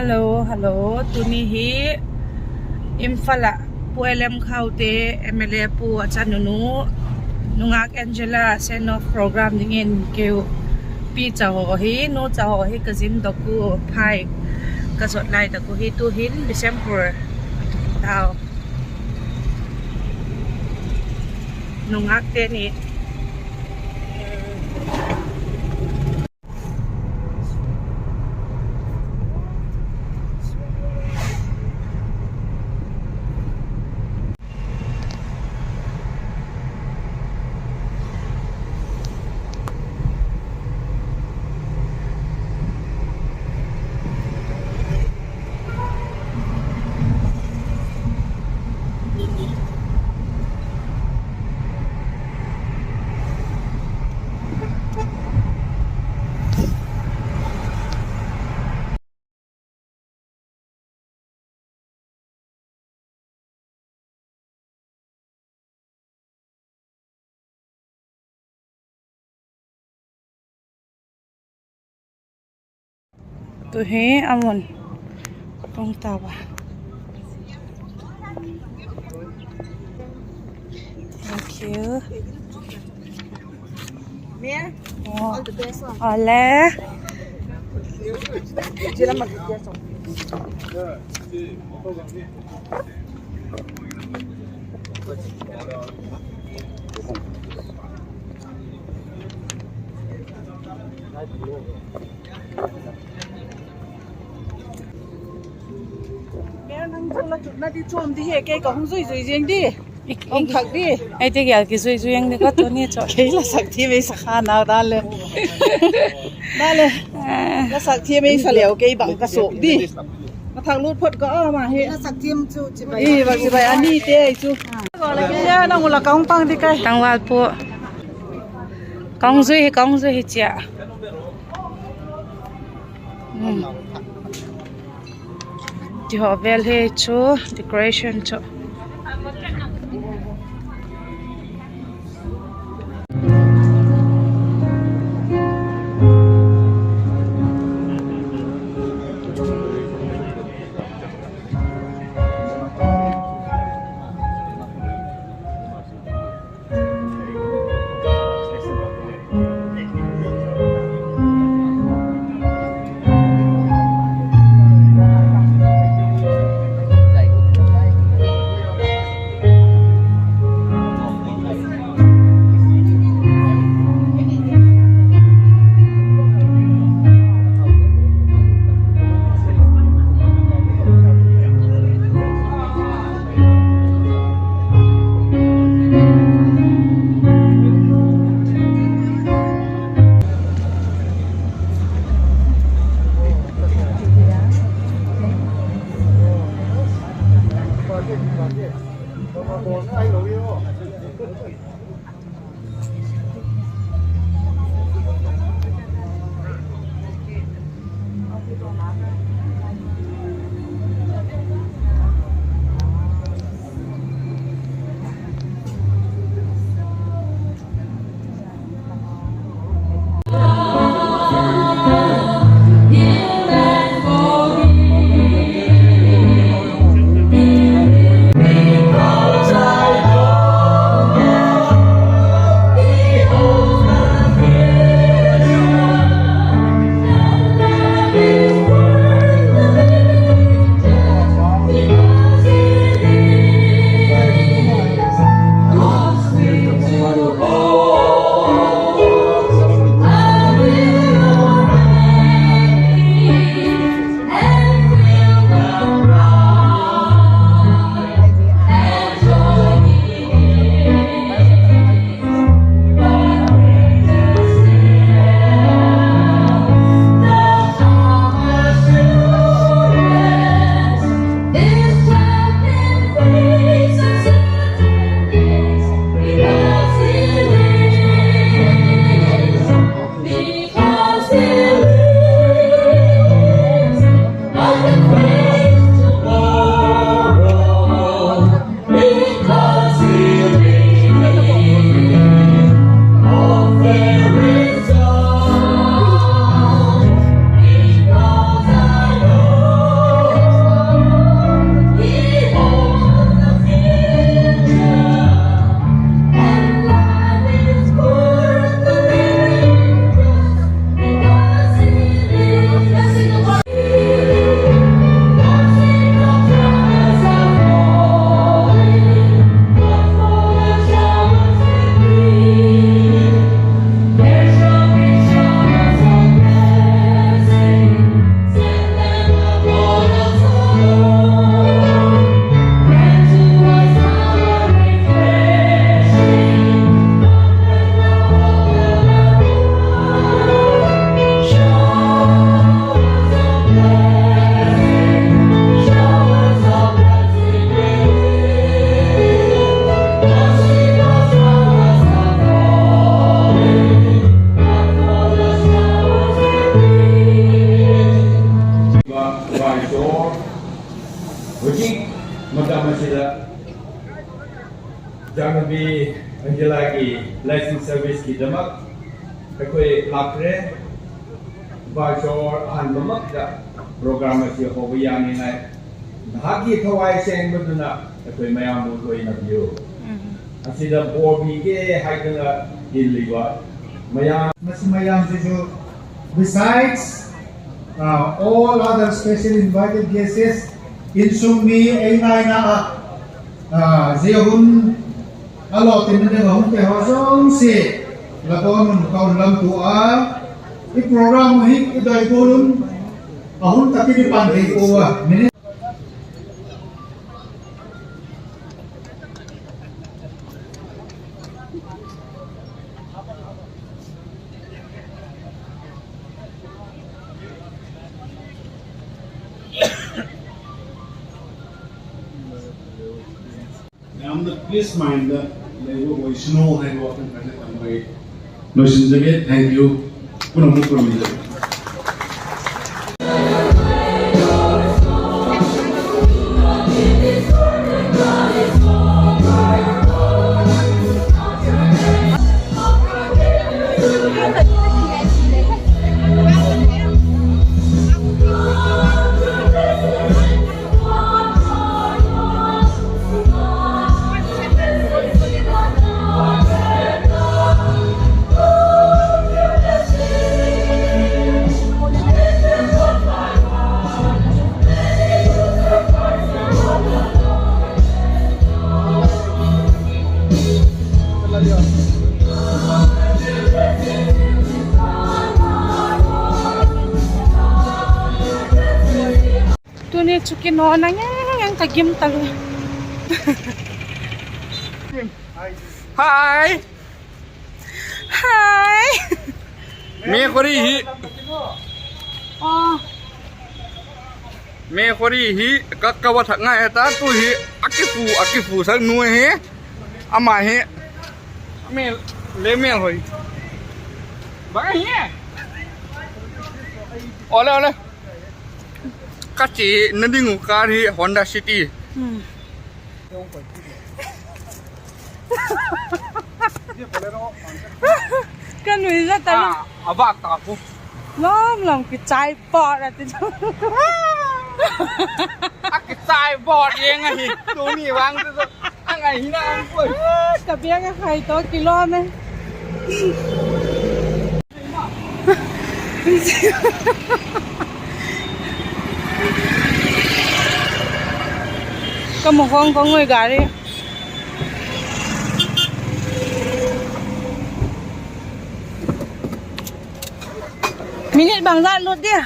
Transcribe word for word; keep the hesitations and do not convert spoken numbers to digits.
Hello, hello. Tuni hi Imphal ah Pu L M Khaute, M L A pu a chanu nu, nungak Angela send off program dingin keu pi cha haw hi, nu cha haw hi ka zin dok u, phai ka zot lai tak u hi, tuhin Bishnupur a tuk tau. Nungakte ni. Tuhi a mun pung tau a. Thank you. All the best. Ole. Nang chu la tutna di chuam di he, kei ka hung zui zui ziang di. Hung thak di. Ei ti gel kizui zui ang di ka tuni chu. Kei la sak thiam ei sa kha nau da le. Da le. La sak thiam ei sa leu kei bang ka suak di. Ka thak lut phot ka a ma hi. La sak thiam chu chibai. I ba chibai ani te chu. Ka la kei ya nang u la ka hung pang di kai. Tangval pu. Ka hung zui hi, ka hung zui hi chia. Ti haw vel hi chu decoration chu. ꯖꯥꯅꯕꯤ ꯑꯪꯖꯦꯂꯥꯒꯤ blessing service ꯀꯤꯗꯃꯛ ꯑꯩꯈꯣꯏ ꯂꯥꯛꯈ꯭ꯔꯦ꯫ ꯕꯥꯆꯧ ꯑꯍꯥꯟꯕꯃꯛꯇ program ꯑꯁꯤ ꯍꯧꯕ ꯌꯥꯅꯤꯡꯉꯥꯏ ꯅꯍꯥꯛꯀꯤ ꯊꯋꯥꯏ ꯁꯦꯡꯕꯗꯨꯅ ꯑꯩꯈꯣꯏ ꯃꯌꯥꯝꯕꯨ ꯂꯣꯏꯅꯕꯤꯌꯨ꯫ ꯑꯁꯤꯗ ꯕꯣꯔ ꯄꯤꯒꯦ ꯍꯥꯏꯗꯨꯅ ꯇꯤꯜꯂꯤꯕ ꯃꯌꯥꯝ, ꯃꯁꯤ ꯃꯌꯥꯝꯁꯤꯁꯨ, besides, uh, all other special invited guests, insung mi eina eina a, uh, zia hun a lawtinna ding a hung te haw zosia, la bawn un ka hun lam tu a, i program hi i doi gual un, a hun tak in i pan thei pua a, minute ꯌꯥꯝꯅ peace mindꯗ ꯂꯩꯕ ꯑꯣꯏꯁꯅꯨ ꯍꯥꯏꯕ ꯋꯥꯐꯝ ꯈꯔꯁꯦ ꯊꯝꯃꯒ ꯑꯩ ꯂꯣꯏꯁꯤꯟꯖꯒꯦ꯫ Thank you꯫ ꯄꯨꯝꯅꯃꯛꯄꯨ ꯈꯨꯔꯨꯝꯖꯔꯤ꯫ Tuni chu kinawn a ngeng ngeng ka gim tak le. Hi. Hi. Mekhori hi. Ah. Mekhori hi ka, ka va thak ngai ta tu hi. A kifu, a kifusak nu hi. Ama hi. Mel, le mel hoi. Bang hi. Ole, ole. Ka chena ding uh car hi Honda City. Hmm. Ka nui zat a. Ah, a vak ta pu. Lam lam kichai bawt a ti chu. A kichai bawt eng ahi. Tuni vang chu a ngai hina ang pui. Ka biak a khai to kilawm e. Ka mu khong khong ui gari. Minute bangzat lut dia?